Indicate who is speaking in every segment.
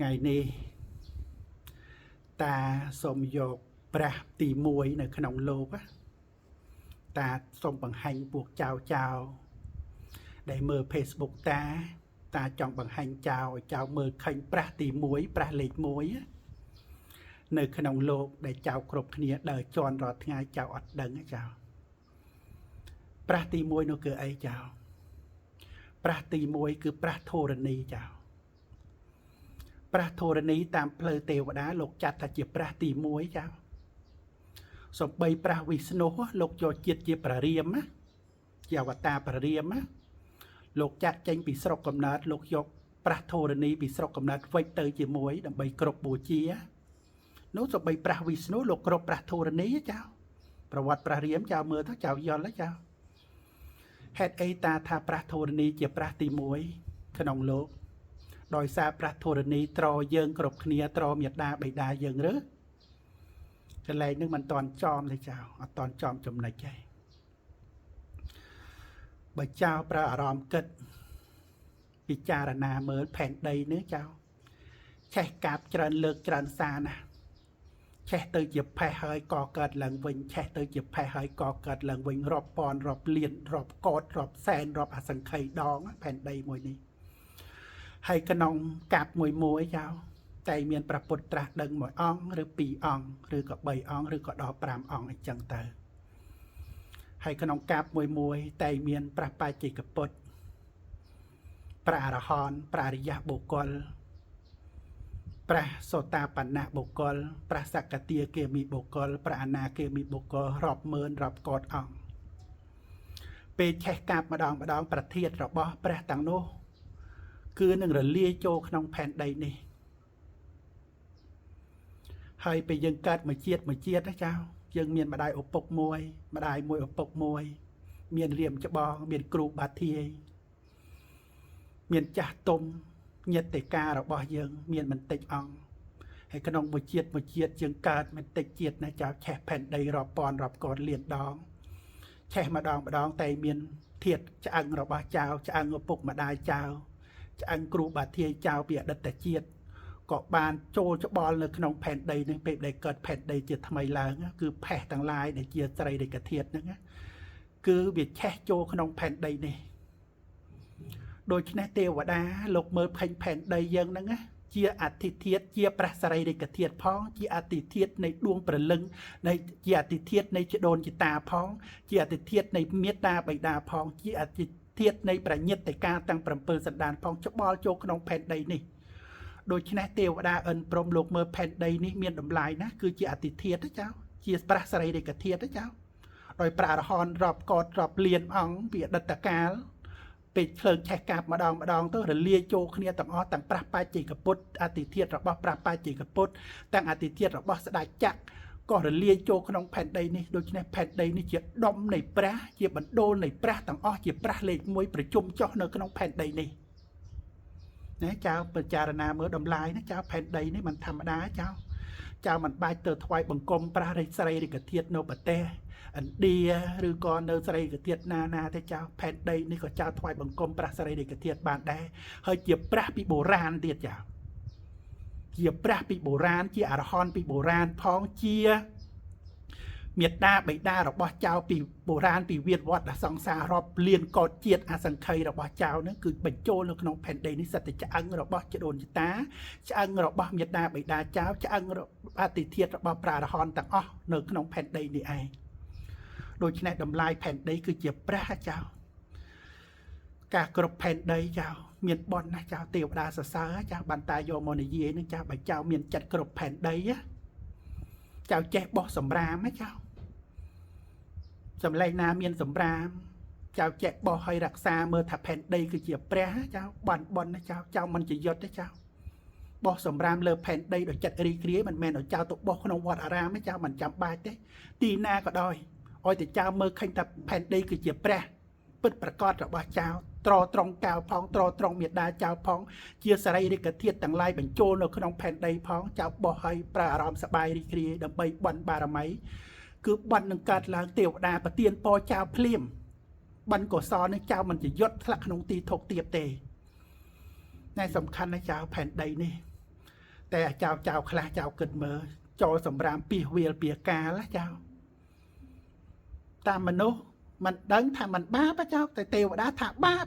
Speaker 1: ថ្ងៃនេះតាសូមយកព្រះទី1នៅក្នុងលោកណាតាសូមបង្ហាញពួកចៅចៅដែលមើល Facebook តាតាចង់បង្ហាញចៅឲ្យចៅមើលឃើញព្រះទី1ព្រះលេខ1ណានៅក្នុងលោកដែលចៅគ្រប់គ្នាដើរជន់រាល់ថ្ងៃចៅអត់ដឹងទេចៅព្រះទី1នោះគឺអីចៅព្រះទី1គឺព្រះធរណីចៅព្រះធរណីតាមផ្លូវទេវតាលោកចាត់ថាជាព្រះទី1ចៅសំបីព្រះវិស្ណុលោកយកជាតិជាព្រះរាមណាជាអវតារព្រះរាមណាលោកចាត់ចេញពីស្រុកកំណើតលោកយកព្រះធរណីពីស្រុកកំណើតវិចទៅជាមួយដើម្បីគ្រប់បូជានោះសំបីព្រះវិស្ណុលោកគ្រប់ព្រះធរណីចៅប្រវត្តិព្រះរាមចៅមើលទៅចៅយល់ចៅហេតុអីតាថាព្រះធរណីជាព្រះទី1ក្នុងលោកដោយសារព្រះធរណីត្រយើងគ្រប់គ្នាត្រមេដាបិតាយើងឬកន្លែងនឹងមិនតន់ចំទេចៅអត់តន់ចំចំណុចទេបើចៅប្រើអារម្មណ៍គិតពិចារណាមើលផែនដីនេះចៅឆេះកាបច្រើនលើកច្រើនសាណាស់ឆេះទៅជាផេះហើយក៏កើតឡើងវិញឆេះទៅជាផេះហើយក៏កើតឡើងវិញរាប់ពាន់រាប់លានរាប់កោតរាប់សែនរាប់អសង្ខ័យដងផែនដីមួយនេះហើយក្នុងកាប់មួយមួយចៅតែមានព្រះពុទ្ធត្រាស់ដឹងមួយអង្គឬពីរអង្គឬក៏3អង្គឬក៏ដល់5អង្គអញ្ចឹងទៅហើយក្នុងកាប់មួយមួយតែមានព្រះបច្ចេកពុទ្ធព្រះអរហន្តព្រះអរិយបុគ្គលព្រះសោតាបណ្ណៈបុគ្គលព្រះសកតាគាមីបុគ្គលព្រះអនាគាមីបុគ្គលរាប់ម៉ឺនរាប់កោតអង្គពេលឆេះកាប់ម្ដងម្ដងប្រធាតរបស់ព្រះទាំងនោះគឺនឹងរលាយចូលក្នុងផែនដីនេះហើយពេលយើងកើតមួយជាតិមួយជាតិណាចៅយើងមានម្ដាយឪពុកមួយម្ដាយមួយឪពុកមួយមានរៀមច្បងមានគ្រូបាធាយមានចាស់ទុំញាតិការបស់យើងមានមិនតិចអង្គហើយក្នុងមួយជាតិមួយជាតិយើងកើតមិនតិចជាតិណាចៅឆេះផែនដីរាប់ពាន់រាប់កោតលានដងឆេះម្ដងម្ដងតែមានធាតឆ្អឹងរបស់ចៅឆ្អឹងឪពុកម្ដាយចៅឆ្អឹងគ្រូបាធាយចៅពីអតីតជាតិក៏បានចូលច្បល់នៅក្នុងផែនដីនឹងពេលដែលកើតផែនដីជាថ្មីឡើងគឺផេះទាំងឡាយដែលជាស្រីរិកធាតុហ្នឹងគឺវាឆេះចូលក្នុងផែនដីនេះដូច្នេះទេវតាលោកមើលផេញផែនដីយើងហ្នឹងណាជាអធិធាតុជាព្រះសរីរិកធាតុផងជាអធិធាតុនៃដួងព្រលឹងនៃជាអធិធាតុនៃជីដូនជីតាផងជាអធិធាតុនៃមេត្តាបិតាផងជាអធិធាតុនៃប្រញាតិកាទាំង7សន្តានផងច្បល់ចូលក្នុងផែនដីនេះដូច្នេះទេវតាអិនព្រំលោកមើលផែនដីនេះមានតម្លៃណាស់គឺជាអធិធាតុចៅជាព្រះសរីរិកធាតុចៅដោយព្រះអរហន្តរាប់កោតរាប់លានអង្គពីអតីតកាលពេលភ្លើងឆេះកាបម្ដងម្ដងទៅរលាយចូលគ្នាទាំងអស់ទាំងព្រះបច្ចេកពុទ្ធអធិធាតុរបស់ព្រះបច្ចេកពុទ្ធទាំងអធិធាតុរបស់ស្ដេចចក្រក៏រលាយចូលក្នុងផែនដីនេះដូច្នេះផែនដីនេះជាដុំនៃព្រះជាបណ្ដូលនៃព្រះទាំងអស់ជាព្រះលេខ1ប្រជុំចុះនៅក្នុងផែនដីនេះណាចៅពិចារណាមើលតម្លៃណាចៅផែនដីនេះមិនធម្មតាចៅចៅមិនបាច់ទៅថ្វាយបង្គំព្រះរិស្រីរិកធាតុនៅប្រទេសឥណ្ឌាឬក៏នៅស្រីកធាតុណាណាទេចៅផែនដីនេះក៏ចៅថ្វាយបង្គំព្រះសរីរិកធាតុបានដែរហើយជាព្រះពីបុរាណទៀតចៅជាព្រះពីបុរាណជាអរហន្តពីបុរាណផងជាមេត្តាបិតារបស់ចៅពីបុរាណពីវៀតវត្តសង្សាររាប់លានកោតជាតិអសង្ខ័យរបស់ចៅនឹងគឺបញ្ចូលនៅក្នុងផែនដីនេះសិតតែឆ្អឹងរបស់ជីដូនជីតាឆ្អឹងរបស់មេត្តាបិតាចៅឆ្អឹងអតិធាតុរបស់ព្រះអរហន្តទាំងអស់នៅក្នុងផែនដីនេះឯងដូច្នេះតម្លៃផែនដីគឺជាព្រះចៅការគ្រប់ផែនដីចៅមានបនណាចៅទេវតាសរសើរចៅបានតាយកមកនិយាយនឹងចៅបើចៅមានចិត្តគ្រប់ផែនដីចៅចេះបោះសម្រាមណាចៅសម្លេងណាមានសម្រាមចៅចេះបោះឲ្យរក្សាមើលថាផែនដីគឺជាព្រះចៅបានបនណាចៅចៅមិនជាយុទ្ធទេចៅបោះសម្រាមលើផែនដីដោយចិត្តរីករាយមិនមែនឲ្យចៅទៅបោះក្នុងវត្តអារាមទេចៅមិនចាំបាច់ទេទីណាក៏ដោយឲ្យតែចៅមើលឃើញថាផែនដីគឺជាព្រះពិតប្រកបរបស់ចៅត្រត្រង់កៅផងត្រត្រង់មេដាចៅផងជាសរីរិកធាតុទាំងឡាយបញ្ចូលនៅក្នុងផែនដីផងចៅបោះឲ្យប្រើអារម្មណ៍សប្បាយរីករាយដើម្បីបន់បារមីគឺបន់នឹងកើតឡើងទេវតាប្រទានពរចៅភ្លាមបន់កុសលនេះចៅមិនជាយុទ្ធធ្លាក់ក្នុងទីធុកទៀបទេណែសំខាន់ណាចៅផែនដីនេះ តែចៅចៅខ្លះចៅគិតមើលចោលសម្រាមពីវាលពីកាលចៅតាមមនុស្សមិនដឹងថាมันបាបចៅតែទេវតាថាបាប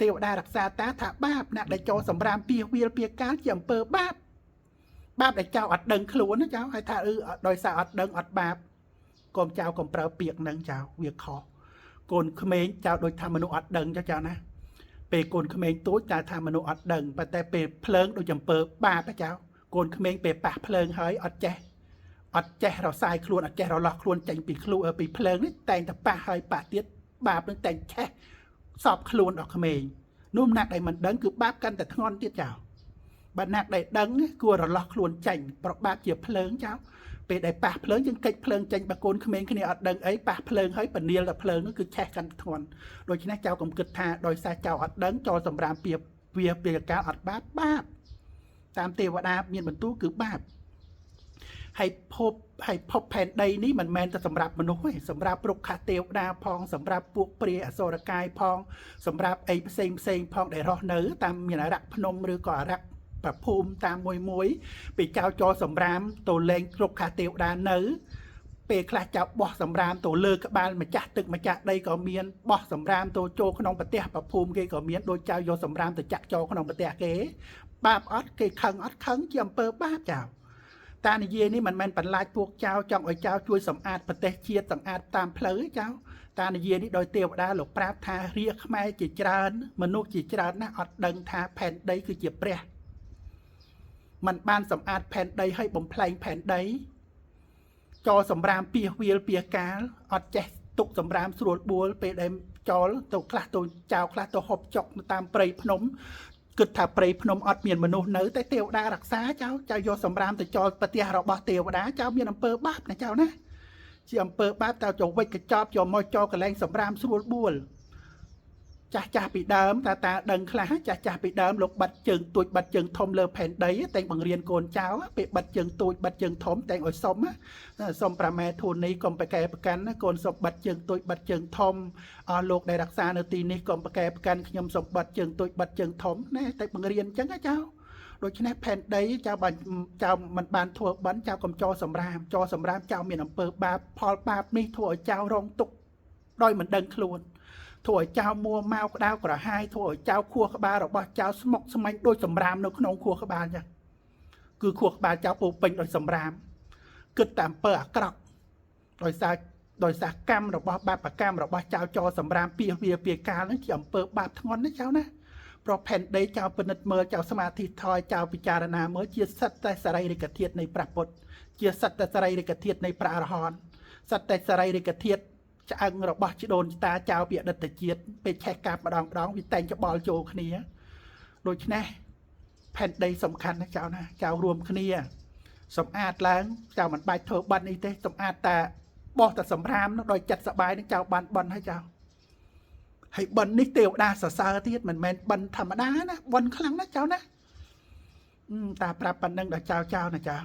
Speaker 1: ទេវតារក្សាតាថាបាបអ្នកដែលចូលសម្រាមពីវាលពីកាលជាអំពើបាបបាបដែលចៅអត់ដឹងខ្លួនណាចៅហើយថាអឺដោយសារអត់ដឹងអត់បាបកុំចៅកុំប្រើពាក្យហ្នឹងចៅវាខុសកូនក្មេងចៅដូចថាមនុស្សអត់ដឹងចៅចៅណាពេលកូនក្មេងទូចតែថាមនុស្សអត់ដឹងប៉ុន្តែពេលភ្លើងដូចអំពើបាបចៅកូនក្មេងពេលប៉ះភ្លើងហើយអត់ចេះអត់ចេះរសាយខ្លួនអត់ចេះរលាស់ខ្លួនចេញពីខ្លួនពីភ្លើងនេះតែងតែប៉ះហើយប៉ះទៀតបាបនឹងតែងឆេះសពខ្លួនដល់ក្មេងនោះណាក់ដែលមិនដឹងគឺបាបកាន់តែធ្ងន់ទៀតចៅបើណាក់ដែលដឹងគួររលាស់ខ្លួនចេញប្របាបជាភ្លើងចៅពេលដែលប៉ះភ្លើងយើងកិច្ចភ្លើងចេញបើកូនក្មេងគ្នាអត់ដឹងអីប៉ះភ្លើងហើយពនីលដល់ភ្លើងនោះគឺឆេះកាន់ធ្ងន់ដូច្នេះចៅកុំគិតថាដោយសារចៅអត់ដឹងចូលសម្រាមពីវាពីកាលអត់បាបបាបតាមទេវតាមានបន្ទូលគឺបាបហើយភពហើយភពផែនដីនេះមិនមែនតែសម្រាប់មនុស្សទេសម្រាប់រុក្ខទេវតាផងសម្រាប់ពួកព្រាយអសុរកាយផងសម្រាប់អីផ្សេងផ្សេងផងដែលរស់នៅតាមមានអរៈភ្នំឬក៏អរៈប្រភូមិតាមមួយមួយពេលចៅចោសម្រាមទៅលែងរុក្ខទេវតានៅពេលខ្លះចៅបោះសម្រាមទៅលើក្បាលម្ចាស់ទឹកម្ចាស់ដីក៏មានបោះសម្រាមទៅចូលក្នុងប្រទេសប្រភូមិគេក៏មានដូចចៅយកសម្រាមទៅចាក់ចូលក្នុងប្រទេសគេបាបអត់គេខឹងអត់ខឹងជាអំពើបាបចៅតានិយាយនេះមិនមែនបន្លាចពួកចៅចង់ឲ្យចៅជួយសម្អាតប្រទេសជាតិសម្អាតតាមផ្លូវទេចៅតានិយាយនេះដោយទេវតាលោកប្រាប់ថារាខ្មែរជាច្រើនមនុស្សជាច្រើនណាស់អត់ដឹងថាផែនដីគឺជាព្រះมันបានសម្អាតផែនដីឲ្យបំផ្លែងផែនដីចោលសម្រាមពីវាលពីកាលអត់ចេះទុកសម្រាមស្រួលបួលពេលដែលចោលទៅខ្លះទៅចៅខ្លះទៅហូបចុកនៅតាមព្រៃភ្នំគិតថាព្រៃភ្នំអត់មានមនុស្សនៅតែទេវតារក្សាចៅចៅយកសម្រាមទៅចោលប្រទេសរបស់ទេវតាចៅមានអំពើបាបណាចៅណាជាអំពើបាបតើចូលវិចកញ្ចប់យកមកចោលកន្លែងសម្រាមស្រួលបួលចាស់ចាស់ពីដើមតាតាដឹងខ្លះចាស់ចាស់ពីដើមលោកបាត់ជើងទួចបាត់ជើងធំលើផែនដីតែងបង្រៀនកូនចៅពេលបាត់ជើងទួចបាត់ជើងធំតែងឲ្យសុំសុំប្រាម៉ែធូននេះកុំប្រកែប្រកាន់ណាកូនសុំបាត់ជើងទួចបាត់ជើងធំអស់លោកដែលរក្សានៅទីនេះកុំប្រកែប្រកាន់ខ្ញុំសុំបាត់ជើងទួចបាត់ជើងធំណាតែបង្រៀនអញ្ចឹងណាចៅដូច្នេះផែនដីចៅបានចៅមិនបានធ្វើបន់ចៅកុំចោសម្រាមចោសម្រាមចៅមានអំពើបាបផលបាបនេះធ្វើឲ្យចៅរងទុក្ខដោយមិនដឹងខ្លួនធ្វើឲ្យចៅមួម៉ៅក្តៅក្រហាយធ្វើឲ្យចៅខួរក្បាលរបស់ចៅស្មុកស្មាញដូចសម្រាមនៅក្នុងខួរក្បាលអញ្ចឹងគឺខួរក្បាលចៅពោពេញដោយសម្រាមគិតតាមអំពើអាក្រក់ដោយសារកម្មរបស់បាបកម្មរបស់ចៅចោសម្រាមពីវាពីកាលហ្នឹងជាអំពើបាបធ្ងន់ណាចៅណាប្រផែនដីចៅពិនិត្យមើលចៅសមាធិថយចៅពិចារណាមើលជាសិតតែសរីរិកធាតុនៃព្រះពុទ្ធជាសិតតែសរីរិកធាតុនៃព្រះអរហន្តសិតតែសរីរិកធាតុឆ្អឹងរបស់ជីដូនតាចៅពីអតីតជាតិពេលឆេះកាប់ម្ដងម្ដងវាតែងច្បល់ចូលគ្នាដូច្នេះផែនដីសំខាន់ណាចៅណាចៅរួមគ្នាសម្អាតឡើងចៅមិនបាច់ធ្វើបន់នេះទេសម្អាតតាបោះតែសម្រាមនោះដោយចិត្តសប្បាយនឹងចៅបានបន់ហើយចៅហើយបន់នេះទេវតាសរសើរទៀតមិនមែនបន់ធម្មតាណាបន់ខ្លាំងណាស់ចៅណាតាប្រាប់ប៉ុណ្្នឹងដល់ចៅចៅណាចៅ